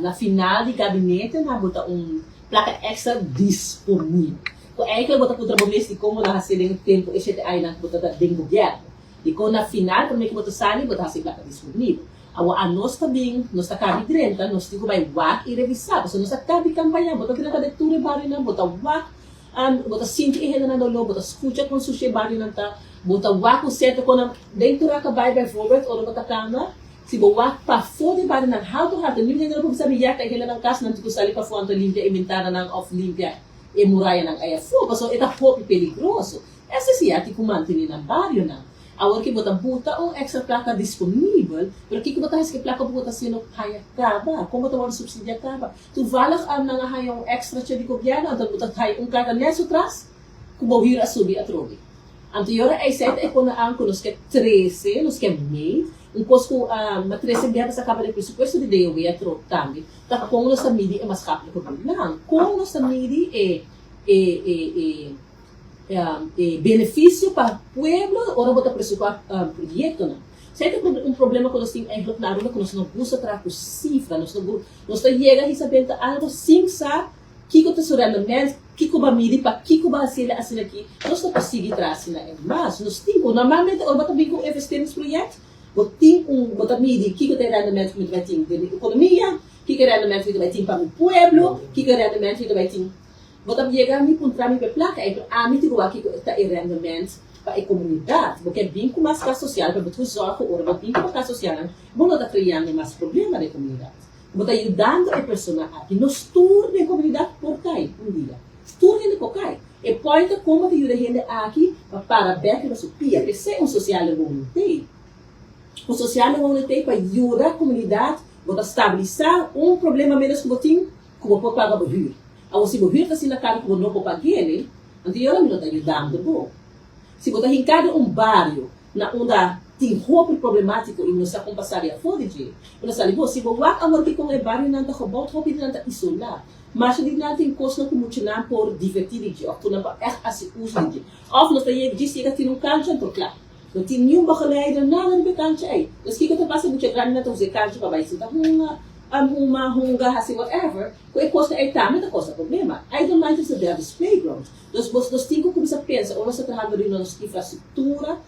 Na final di gabinete nan a bota un plaka extra disponibel. Ku eigenlijk bo ta puntra bo mes dikon bo ta hasi den e tempu e 7 añanan ku bo ta den gobièrnu. Dikon na final promé ku bo ta sali bo ta hasi plaka disponibel. Awor anos ta bin, nos ta kabi drenta, nos tin ku bai wak i revisá. Pasobra nos a kabi kampaña, bo ta drenta den tur e barionan, bo ta wak, bo ta sinti e hendenan doló, bo ta skucha kon sushi e barionan ta, bo ta wak ku sierto konan den Turaka bai bijvoorbeeld, ora bo ta kanda, si bo wak pafó di barionan haltu haltu, niun hende no por bisa mi ya ka e hendenan kas nan tin ku sali pafó anto limpia e bentananan òf limpia e murayanan ayafó, pasobra e ta hopi peligroso. Esei si ya tin ku mantené nan barionan. Awor ku bo ta buta un extra plaka disponibel, pero kiko bo ta hasi ku e plaka bo ta hasiendo haya kaba? Kon bo ta wòrdu supsidiá kaba? Toevallig nan a haya un extra che di gobièrnu, anto bo ta haya un karta nèt su tras ku bo huur a subi atrobe. Anto e ora ei esei ta e kona an ku nos ke trese, nos ke meet, un kos ku a trese bia ta kaba den presupuesto di DOW atrobe tambe, ta kon nos ta midi e maatschappelijke belang, kon nos ta midi e benefisio pa pueblo ora bo ta presupá proyektonan. Esei ta un problema ku nos tin eigenlijk na Aruba, ku nos no gusta traha ku sifra, nos no nos ta yega hisa benta algu sin sa kiko ta su rendement, kiko bo a midi, pa kiko bo a hasiel asina aki, nos no por sigui traha asina e mas. Nos tin ku normalmente ora bo ta bin ku un investeringsproject, bo tin un bo ta midi kiko ta e rendement ku mi ta bai tin den ekonomia, kiko e rendement ku mi ta bai tin pa mi pueblo, kiko e rendement ku mi ta bai tin. Bo ta yega mi puntra mi pe plaka ei, pero ami ta wak kiko ta e rendement pa e komunidat. Bo ke bin ku mas kas sosial, pero bo tin ku zorg ku ora bo bin ku kas sosialnan, bo no ta kreando mas problema den komunidat. Bo ta yudando e persona aki. Nos tur den komunidat por kai un dia. Tur hende por kai. E point ta kon bo ta yuda hende aki pa para bèk riba su pia. P'esei un sociale woning t'ei. Un sociale woning t'ei pa yuda komunidat, bo ta stabilisá un problema ménos ku bo tin, ku bo por paga bo huur. Awor si bo huur ta asina karu ku bo no por pag'é, anto e ora mi no ta yudando bo. Si bo ta hinká den un bario na unda tin hopi problemátiko i no sa kon pa sali afó di dje, bo ta sali bo. Si bo wak awor ki kon e barionan ta gebouwd, hopi di nan ta isolá. Masha di nan tin kosnan ku muchanan por divertí di dje òf ku nan por ègt hasi uso di dje. Òf nos ta yega djis yega tin un kancha anto kla. No tin niun begeleider, nada riba e kancha ei. Dus kiko ta pasa? Mucha grandinan ta usa e kancha pa bai sinta hunga, huma, hunga, hasi whatever. Ku e kosnan ei tambe ta kousa problema. I don't mind is the devil's playground. Dus bos nos tin ku kuminsá pensa ora nos ta trahando riba nos infrastruktura,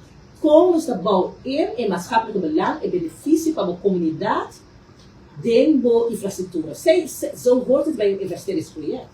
kon nos ta bou in e maatschappelijke belang, e benefisio pa bo komunidat den bo infrastruktura. Zo hoort het bij een investeringsproject.